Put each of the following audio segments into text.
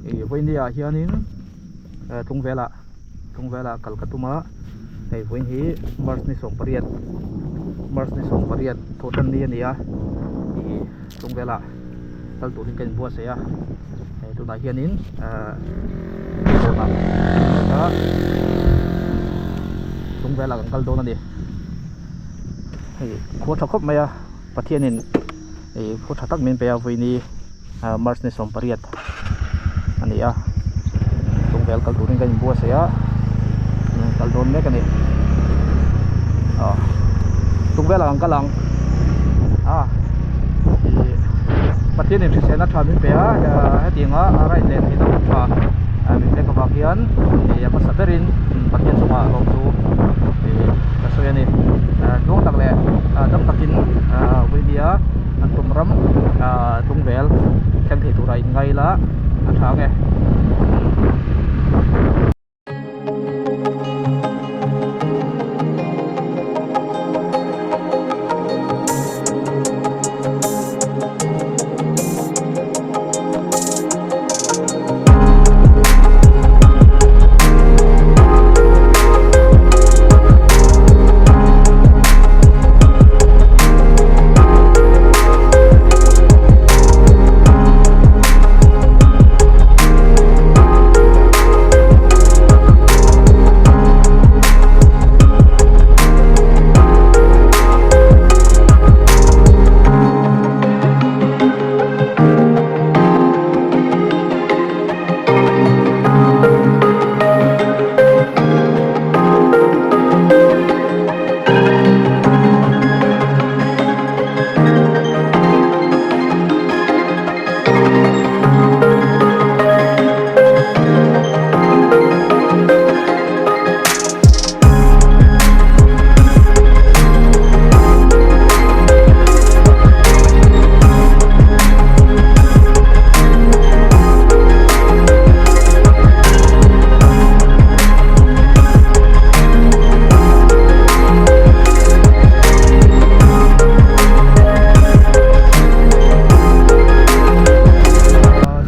Ih vawiin ah hianin Tlungvelah Tlungvelah kal ka tum a hei vawiin hi March ni 18 March ni 18 thawhtan ni a ni a ih Tlungvelah kal turin ka inbuatsaih a hei tunah hianin ahh kawnah Tlungvelah kan kal dawn a ni hei khua tha khawp mai a Pathianin ih khua tha tak min pe a vawiin ah March ni 18 a ni a Tlungvel kal turin ka inbuatsaih a kal dawn mek a ni ah Tlungvelah kan kal ang ah ih Pathianin hriselna tha min pe a hetiang a a right leh theihna hun tha min pek avang hian ih a hmasa berin Pathian chungah lawmthu ih ka sawi a ni tluang tak leh dam takin vawinia an tum ram Tlungvel thleng thei tura in ngai la a tha ang e.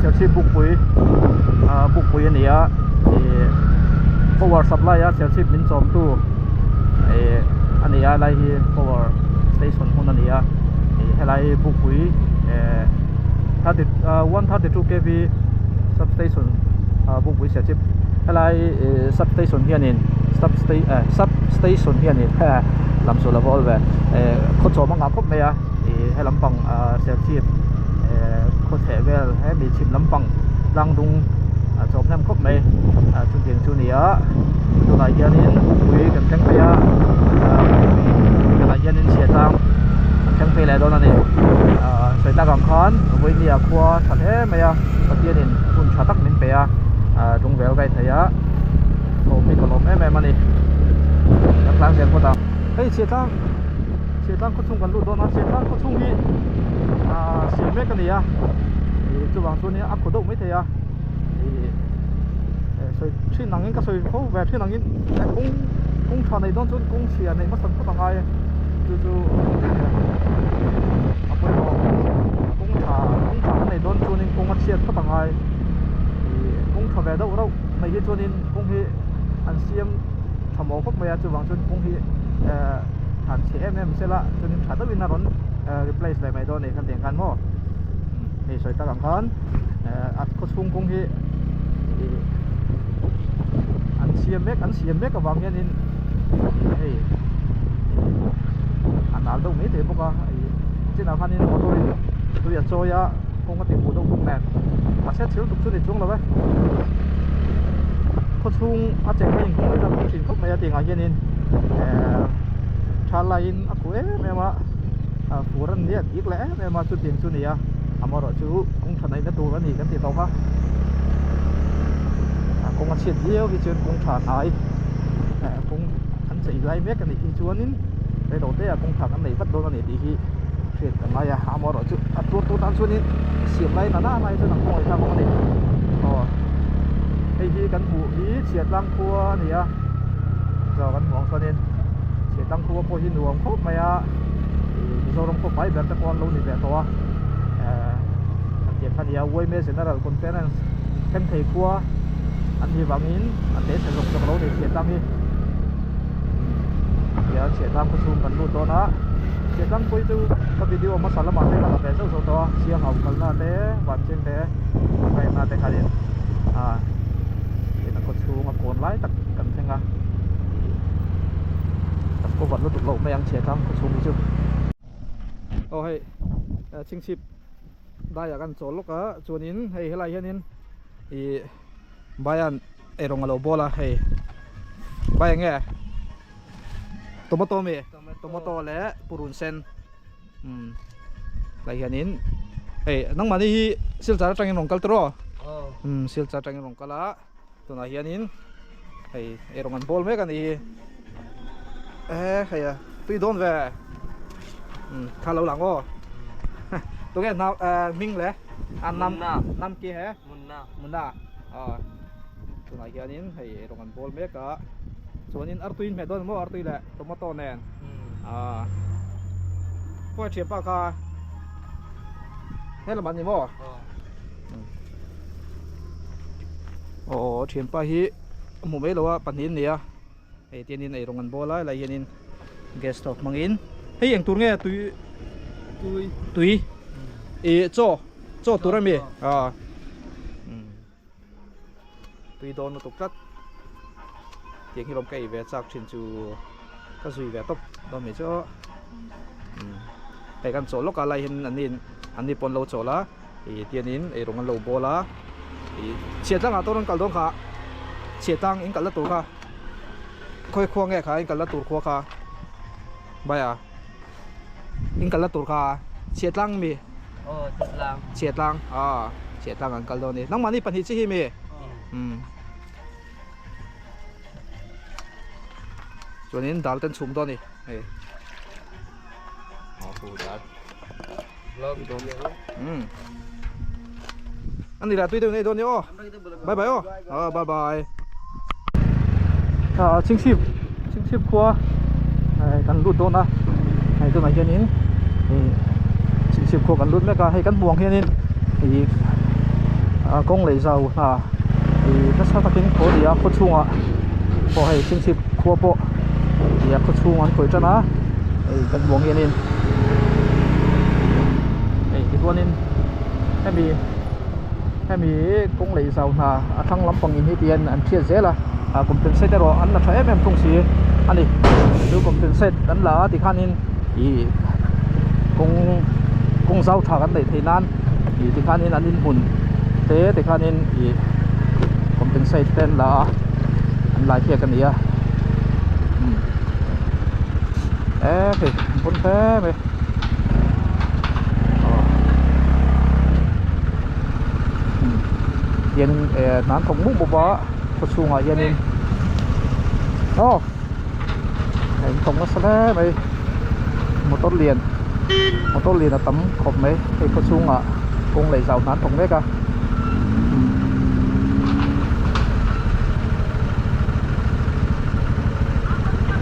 Serchhip bukpui ah bukpui a ni a ih power supply a Serchhip min chawmtu ih a ni a helai hi power station hmun a ni a ih helai bukpui eh thirty ah 132 kv substation ah bukpui Serchhip helai ih substation hianin sub eh substation hianin lam chu a lo va awl ve eh khawchawm a ngah khawp mai a ih he lampang ah Serchhip eh khaw chheh vel hemi chhim lampang tlang dung a chawm hnem khawp mai ah chutiang chu a ni a tunah hianin bukpui kan thleng phei a ah tunah hianin chhiatlang kan thleng phei leh dawn a ni ah sawi tak ang khan vawinia khua tha hle mai a Pathianin hun tha tak min pe a ah tlungvel ka inthei a lawm hi ka lawm em em a ni kan tlang zel phawt ang hei chhiatlang chhiatlang khaw chhung kan lut dawn a chhiatlang khaw chhung hi ah siam mek a ni a ih chuvang chuan a khaw deuh maithei a ih sawi thin angin ka sawi fo ve thin angin kawng kawng tha nei dawn chuan kawng chhia neih hmasa phawt a ngai a chu chu a pawimawh kawng tha kawng tha kan nei dawn chuanin kawng a chhiat phawt a ngai ih kawng tha ve deuh reuh mai hi chuanin kawng hi an siam tha maw khawp mai a chuvang chuan kawng hi eh han chhe em em sela chuanin tha deuhin a rawn replace leh mai dawn a ni khan tiang khan maw hei sawi tak ang khan eh a khaw chhung kawng hi ih an siam mek an siam mek avang hianin ih hei a nal deuh mai thei bawk a ih chinah khanin motor in tui a chawi a kawng a ti huh deuh bawk nen mahse thil tuk chu ni chuang lo e khaw chhung a cheng kha inkawng leh tlang thin khawp mai a tiangah hianin eh tha laiin a khuh em em a ah fur an nia dik leh em em a chutiang chu a ni a amaherawhchu kawng tha neihna tur a ni kan tih tawh kha a kawng a chhiat viau hi chuan kawng tha hnai eh kawng an chei lai mek a nih hi chuanin reilote ah kawng tha kan nei vat dawn a ni tih hi hriat ka ngai a amaherawhchu a tur tur tan chuanin siam lai nana nai chuan an khawngaih thlak awm a ni aw hei hi kan hmuh hi chhiatlang khua a ni a chaw kan hmuh ang chuanin chhiatlang khua pawh hi nuam khawp mai a ih Mizoram khawp fai ber te pawh an lo ni ve tawh a eh an tiang kha a ni a Uaime General Conference. Thleng thei khua an nih vangin a te chhe zawk zawk lo nei Chhiahtlang hi tia Chhiahtlang khaw chhung kan lut dawn a Chhiahtlang pawh hi chu ka video hmasa lamah te ka la ve zauh zauh tawh a Siang ho kalna te Vancheng te a kaihna te khanin a tia khaw chhung a kawn lai tak kan thleng a kan cover lutuk loh mai ang Chhiahtlang khaw chhung hi chu. Aw hei chhingchhip daiah kan chawl lawk a chuanin hei helai hianin ih baian eirawng alo bawl a hei bai eng nge tomato ami tomato leh purun sen umm tlai hianin hei nangmahni hi silchar atangin rawn kal tawh rawh umm silchar atangin rawn kal a. Tunah hianin hei eirawng an bawl mek a nih hi e hei a tui dawn ve umm kha lo lang aw tunge nau hming le a nam nam ki he munna munna aw tunah hianin hei eirawng an bawl mek a chuanin artui in hmeh dawn maw artui leh tomato nen a khawi thianpa kha helam an ni maw. Aw thianpa hi a hmu mai lo a pahnih an ni a hei tianin eirawng an bawl a helai hianin gas stove hmangin hei eng tur nge tui tui tui ih chaw chaw tur ami ah tui dawn lutuk tlat tiang hi lawm ka ei ve chak thin chu ka zui ve tawp dawn mai chu hei kan chaw lawk a lai hian an ni an ni pawn lo chawl a. Ih tianin eirawng an lo bawl a ih chhiatlangah tawh rawn kal dawn kha chhiatlang in kalna tur kha khawi khua nge kha in kalna tur khua kha bhai a in kalna tur kha chhiatlang mi aw chhiatlang chhiatlang ah chhiatlang an kal dawn a ni nangmahni pahnih chi hi mi umm chuanin dal te an chhum dawn a ni hei. Ani lah tui deuh nei dawn ni aw bye bye aw ah bye bye ah chhingchhip chhingchhip khua kan lut dawn a hei tunah hianin ih chhingchhip khua kan lut mek a hei kan hmuh ang hianin ih kawng leh zau hna ih nasa takin khaw a ni a khaw chhungah pawh hei chhingchhip khua pawh ih a khaw chhung an khawih tan a hei kan hmuh ang hianin hei tichuanin hemi hemi kawng leh zau hna a thlang lampang in hi tihian an hriat zel a ah compensate erawh an la tha em em thung si a ni chu compensate an la a tikhanin ih kawng kawng zau tha kan neih theih nan ih tikhanin an inhmun te tikhanin ih compensate te an la a an lai khiak a ni a umm e hei an pawn hle mai aw umm tian eh hna an thawk mup mup a khaw chhungah hianin aw hei an thawk nasa hle mai motor lian motor lian a tam khawp mai hei khaw chhungah kawng leh zau hna an thawk mek a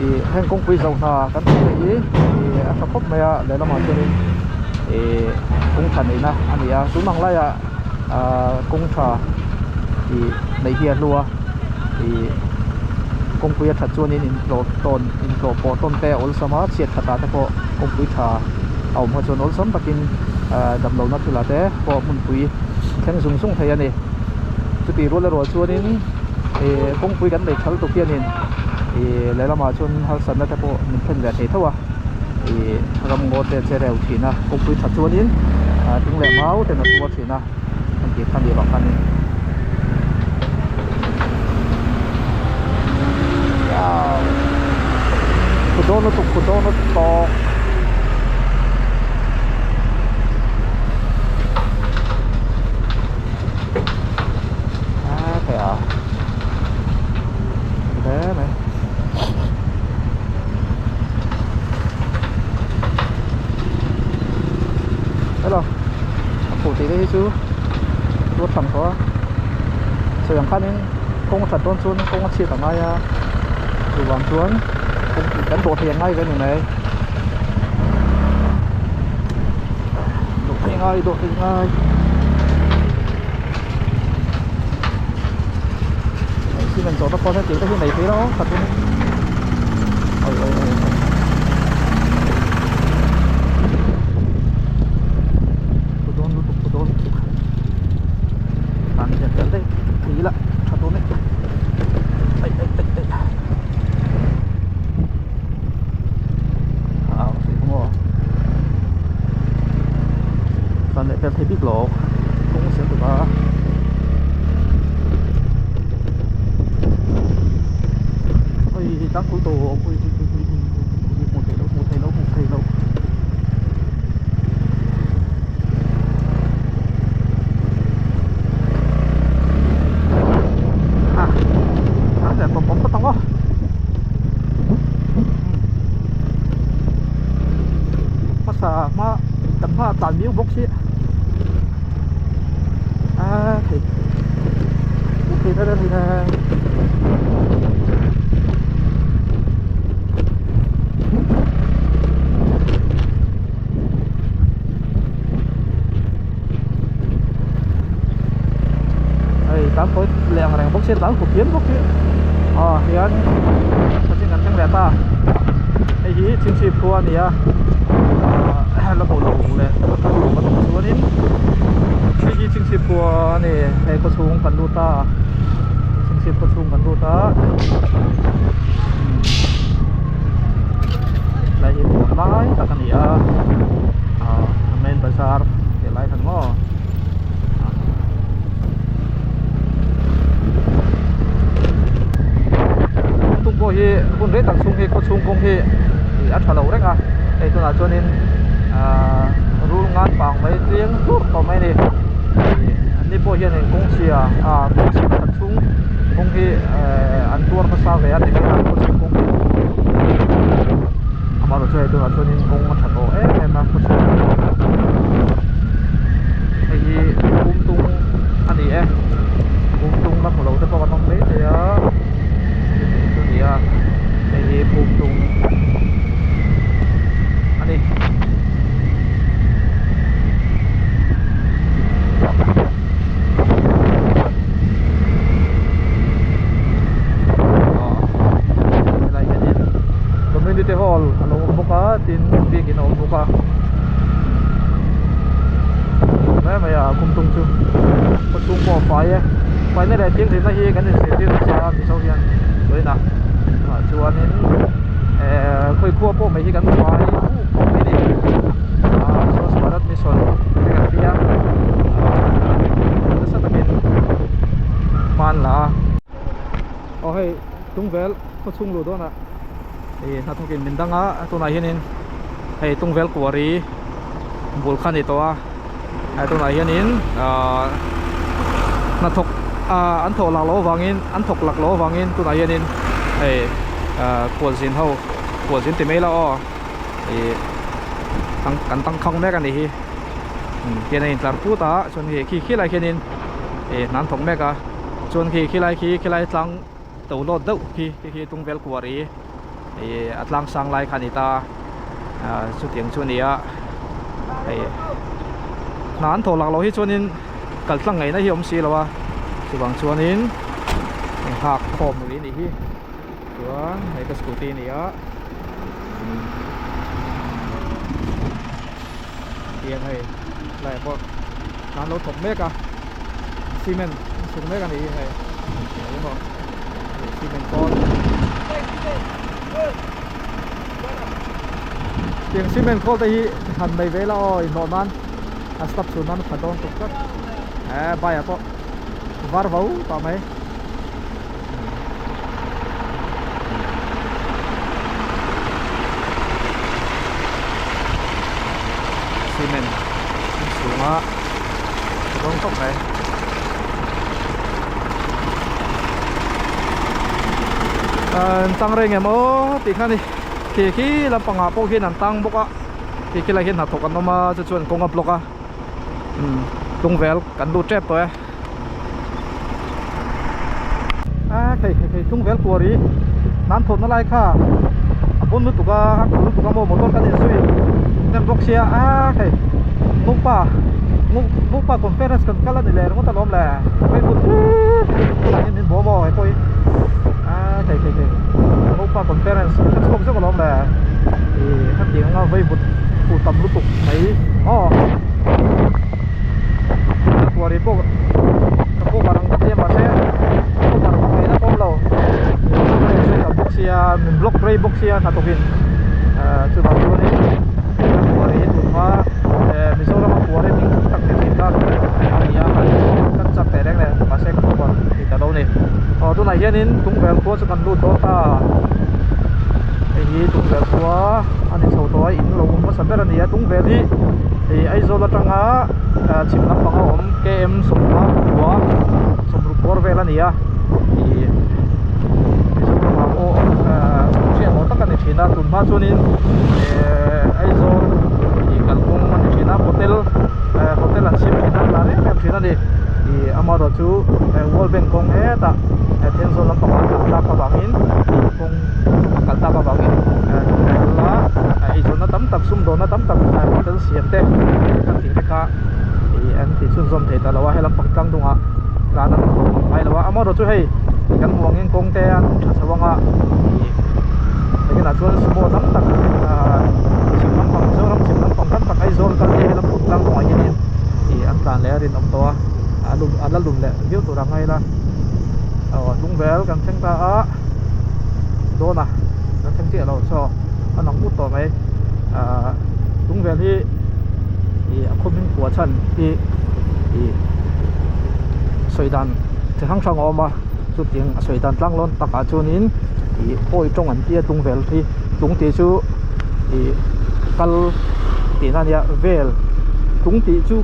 ih heng kawngpui zo hna kan tih te hi ih a tha khawp mai a lehlamah chuanin ih kawng tha neihna a ni a tun ang laiah ahh kawng tha ih neih hi a hlu a ih kawngpui a that chuanin intlawh tawn intlawh pawh tawn te a awlsam a chhiat khatah te pawh kawngpui tha a awm kha chuan awlsam takin ahh damlohna thilah te pawh hmunpui thleng zung zung thei a ni chutih rual erawh chuanin ih kawngpui kan nei thal tuk hianin ih lehlamah chuan harsatna te pawh min thlen ve thei tho a ih ramngaw te che reu thin a kawngpui that chuanin ah thing leh mau ten a tuar thin a an tih kha ni vang khanin khu dawn lutuk khu dawn lutuk tawk. A thei a hle mai hello a phuh tih te hi chu tur tham tawh a sawi ang khanin kawng a that dawn chuan kawng a chhiat a ngai a chuvang chuan kawng kan dawh thei a ngai ve a ni mai dawh thei ngai dawh thei ngai. zawhna pawh hian tih te hi nei thei lo khat in oi oi oi oi thu dawn lutuk thu dawn lutuk tan hian tel daih thei ila tha dawn e ai ai ai ai a thei maw tan leh tel thei bik lo kawng siam tuk a. Oi tlang pui tawh ui ui ui ui ui ui hmuh theih loh hmuh theih loh hmuh theih loh a an leh pawm pawm phawt ang aw hmasa hma kan hma tlan miau bawk si a thei thei thei thei thei hei tlan pawh leh ang reng bawk sia tlan khup hian bawk hi aw hian sachin kan thleng leh ta hei hi chhingchhip khua a ni a ah la bo lo leh a tum chuanin hei hi chhingchhip khua a ni hei khawchhung kan lut a chhingchhip khawchhung kan lut a lai hi dawr lai tak a ni a ah main bazar tih lai khan maw. Tung pawh hi hun rei tak chhung hi khaw chhung kawng hi a tha lo reng a hei tunah chuanin ahh rul ngan pang mai tliang hlur tawh mai a ni an ni pawh hianin kawng chhia ah kawng chhia khat chhung kawng hi ehh an tuar nasa ve a ti mai a khaw chhung kawng hi amaherawhchu hei tunah chuanin kawng a tha tawh em em a khaw chhung hei hi bumtung a ni e bumtung la hmu lo te pawh kan awm mai thei a chutiang chu a ni a hei hi bumtung a ni. Helai hianin community hall a lo awm bawk a tin biakin a awm bawk a mai mai a kum tum chu khaw chhung pawh a fai e faina leh thianghlimna hi kan inzirtir nasa a mizo hian vawiinah ah chuanin ehh khawi khua pawh mai hi kan fai uk khawp mai a ni ah Swachh Bharat Mission te kan ti a ah nasa takin hma an la a aw hei tlungvel khaw chhung luh dawnah ih hnathawkin min dang a tunah hianin hei tlungvel kuari bul kha a ni tawh a hei tunah hianin ahh hnathawk ah an thawh lak loh avangin an thawk lak loh avangin tunah hianin hei ah khualzin ho khualzin ti mai ila aw ih kan tangkhang mek a nih hi tihian a intlar put a chuan hei khi khilai khianin ih hna an thawk mek a chuan khi khilai khi khilai tlang to lawt deuh khi khi khi tung vel kuar ih ih a tlang sang lai kha a ni ta ah chutiang chu a ni a hei hna an thawh lak loh hi chuanin kal tlang ngaihna hi a awm si lo a chuvang chuanin nghak khawm rih a nih hi chuan hei ka scooty a ni a tiang hei lai pawh an lo thawk mek a cement an chhung mek a ni hi hei engemaw cement pawn tiang cement khawl te hi han nei ve ila aw inhlawh nan a step chhun nan a tha dawn tuk tlat eh bike ah pawh var vo tah mai. Cement chhunga rawng tawp mai an tang reng em aw tih kha a ni khi khi lampangah pawh khian an tang bawk a khi khi lai hian hnathawk an awm a chu chuan kawng a block a umm tlungvel kan lut tep tawh e. A thei thei thei tlung vel kuar hi nan thawtna lai kha a bun lutuk a a khuh lutuk a maw motor kan inzui hnem bawk sia a hei nupa nupa conference kan kal a ni leh ringawt alawm le Facebook tunah hian min bawm aw hei pawh hi. parents ka hre chhuak zeuh alawm le ih hetiang anga vaivut fu tam lutuk mai aw kuari pawh ka cover ang ka tia mahse cover vak ngaihna pawh awm lo ka bawk sia min block rei bawk sia hnathawkin ah chuvang chuanin kuari hi tunhma Mizoram a kuari hming tam tak ni thin kha a ni a kan chak teh reng leh mahse ka cover thei ta lo a ni aw tunah hianin Tungvel khua chu kan lut dawn ta hei hi Tungvel khua a ni chho tawh a in lo awm hmasa ber a ni a Tungvel hi ih Aizawl atanga chhim lampang a awm km sawmnga khua sawmruk bawr vel a ni a ih Mizoram ah pawh hriat tawh tak a ni thin a tun hma chuanin ehh Aizawl ih kalkawng a ni thin a hotel hotel an siam thin a tla reng reng thin a ni ih amaherawh chu world bank kawng hetah Thenzawl lampang ah a tlan tak avangin kawng a kal tak avangin la eizawnna tam tak sumdawnna tam tak hotel siam te kan tih te kha ih an tih chhunzawm thei ta lo a helam pang tlang dungah tlan an awm ngai lo a amaherawh chu hei kan hmuh angin kawng te an tha chho ang a ih nakinah chuan sumo tam tak ah chhim lampang Mizoram chhim lampang tam tak Aizawl kal te helam pang tlang dungah hianin ih an tlan leh a rinawm tawh a a lum a la lum leh viau tur a ngai la aw tlungvel kan thleng ta a dawn a kan thleng chiah lo saw a lang ut tawh mai ahh tlungvel hi ih a khaw hming phuah chhan hi ih sawi dan chi hrang hrang a awm a chutiang a sawi dan tlang lawn takah chuanin ih pawi tawng an tia tlungvel hi tlung tih chu ih kal tihna a nia vel tlung tih chu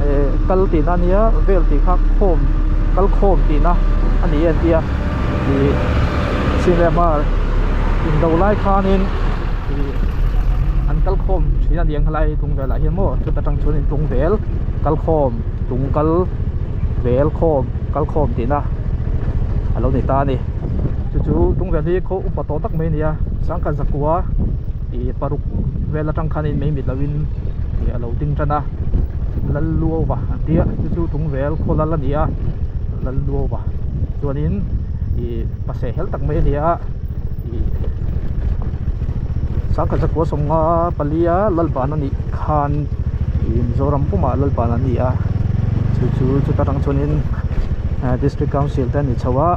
eh kal tihna a nia vel tih kha khawm kal khawm tihna a ni an tia ih cinema indo lai khanin ih an kal khawm thin a ni ang helai tlung velah hian maw chuta tang chuan in tlung vel kal khawm tlung kal vel khawm kal khawm tihna a lo ni ta a ni chu chu tlung vel hi khaw upa tawh tak mai a ni a sangkhat zakua ih paruk vel atang khanin mai mit lovin ih a lo ding tan a Lalluauva an tia chu chu tlung vel khaw lal a ni a Lalluauva chuanin ih paseh hel tak mai a ni a ih sangkhat zakua sawmnga palia lalban a nih khan ih Mizoram pumah lalban an ni a chu chu chuta tang chuanin district council te a ni chho a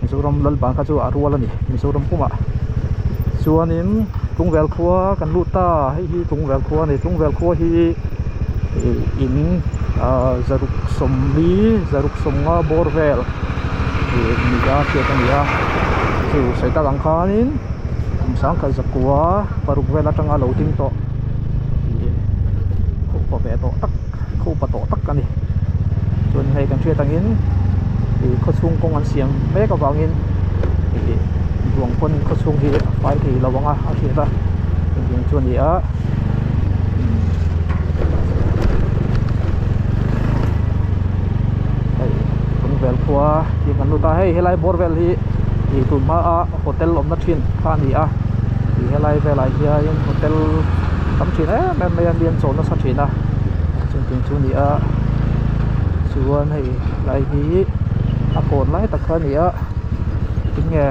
Mizoram lalban kha chu a rual a ni Mizoram pumah chuanin Tlungvel khua kan lut ta hei hi Tlungvel khua a ni Tlungvel khua hi ih in ah zaruk sawmli zaruk sawmnga bawr vel ih nia hriat a ni a chu sawi tak ang khanin kum sangkhat zakua paruk vel atanga lo ding tawh ih khaw upa ve tawh tak khaw upa tawh tak a ni chuan hei kan hriat angin ih khaw chhung kawng an siam mek avangin ih duang pawn khaw chhung hi a fai thei lo ang a a hriat a engtiang chu a ni a hei tlungvel khua tih kan lut a hei helai bawr vel hi ih tun hma a hotel awmna thin kha a ni a ih helai velah hian hotel tam thin em em mai a mi an chawl nasa thin a chungtiang chu a ni a chuan hei lai hi a kawn lai tak kha a ni a tinge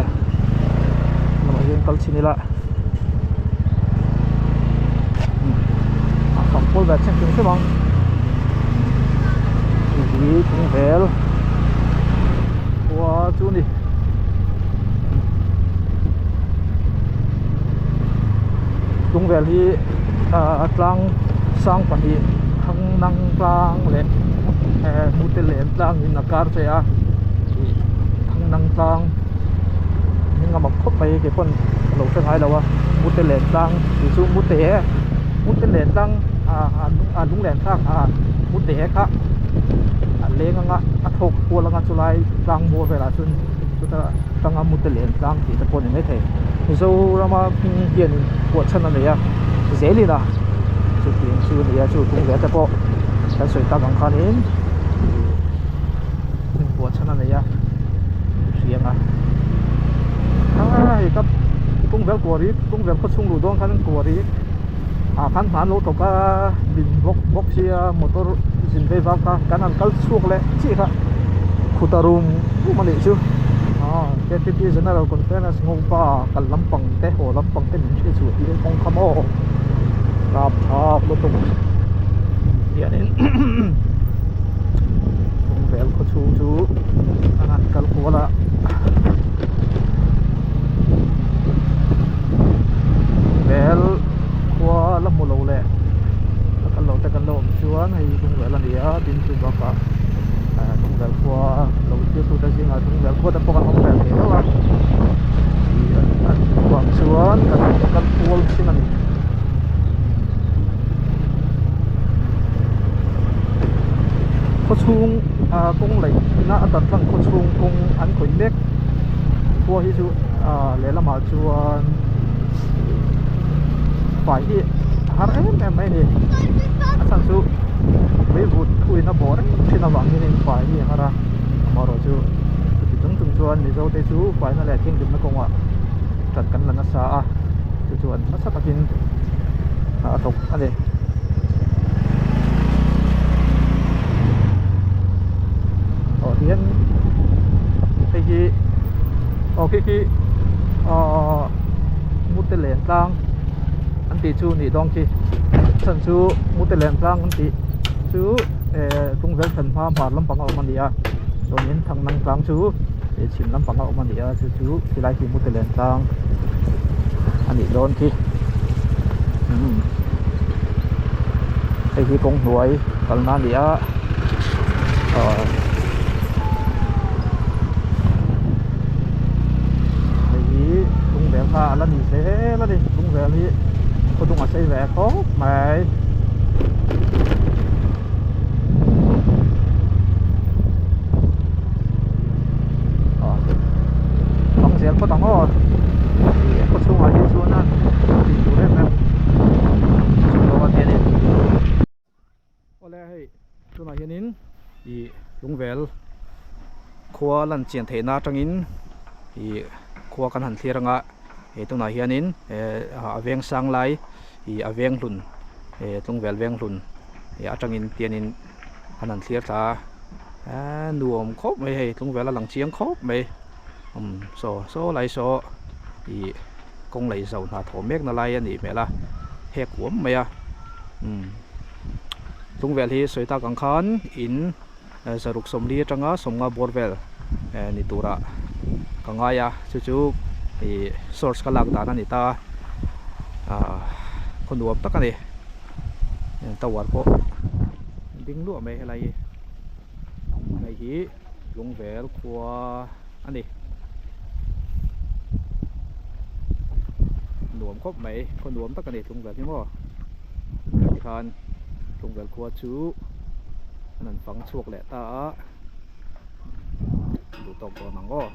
lamah hian kal chhin ila a fak pawl ve chiang hrim hrim ang hei hi thing vel khua chu a ni. Tlungvel hi ah tlang sang pahnih Thangnang tlang leh eh Mutelen tlang in a kar che a ih Thangnang tlang hming a mak khawp mai kei pawn ka lo hre ngai lo a Mutelen tlang tih chu Mute Mutelen tlang ah a lunglen thlak ah Mute kha a leng anga a thawk kual anga chulai tlang bawr velah chuan chuta tanga Mutelen tlang tih te pawh a ni maithei Mizorama hming hianin puah chhan a nei a zelin a chutiang chu a ni a chu tung ve te pawh kan sawi tak ang khanin ih hming puah chhan a nei a hriang a ah hei ka tung vel kuari tung vel khaw chhung luh dawn khan kuari ah khan hman lo tawp a din bawk bawk sia motor zin vei vak kha kan han kal chhuak leh chiah kha khuta rum rum a nih chu. Aw ktp General Conference Ngopa kal lampang te haw lampang te min hriat chhuah tir kawng kha maw rapthlak lutuk hianin Tlungvel khaw chhung chu an han kal kual a Tlungvel khua la hmu lo leh a kal lo te kan lo awm chuan hei Tlungvel a ni a tin chu bakah Tlungvel khua lo thlir tute zingah Tlungvel khua te pawh kan awm ve thei reuh a ih an vang chuan kan kal kual thin a ni. Khaw chhung ah kawng laih na a tan tlang khaw chhung kawng an khawih mek khua hi chu ah lehlamah chuan fai hi a har em em mai a ni a chhan chu mei vut thuin a bawh reng thin avangin fai hi a har a amaherawhchu chuti chung chung chuan Mizo te chu faina leh thianghlimna kawngah ṭan kan la nasa a chu chuan nasa takin a thawk a ni. Aw tihian hei hi aw khi khi ahh mute len tlang an tih chu nih dawn khi chhan chu mute len tlang an tih chu eh tlungvel thlan hma hmar lampang a awm a ni a chuanin thlangnang tlang chu eh chhim lampang a awm a ni a chu chu khilai khi mute len tlang a nih dawn khi umm hei hi kawng hnuai kalna a ni a ahh hei hi tlungvel kha a la ni zel a ni tlungvel hi khaw dung a sei ve khawp mai. Bang zel phawt ang aw ih khaw chhungah hi chuan a tih tur em em chhung lo a tia ni awle hei tunah hianin ih lungvel khua lan chian theihna atangin ih khua kan han thlir anga he tunah hianin eh a veng sang lai ih a veng hlun eh tlungvel veng hlun ih atangin tianin an han thlir thla a eee nuam khawp mai hei tlungvel a lang chiang khawp mai umm saw saw lai saw ih kawng lei zo hna thawh mek na lai a nih hmel a hek uam mai a umm tlungvel hi sawi tak ang khan in zaruk sawmli atanga sawmnga bawr vel eh ni turah ka ngai a chu chu ih source ka lak dan a ni ta a ah khaw nuam tak a ni tower pawh ding luah mai helai hi hei hi lungvel khua a ni nuam khawp mai khaw nuam tak a ni tlungvel hi maw tikhan tlungvel khua chu an han fang chhuak leh ta a duh tawk dawn ang aw.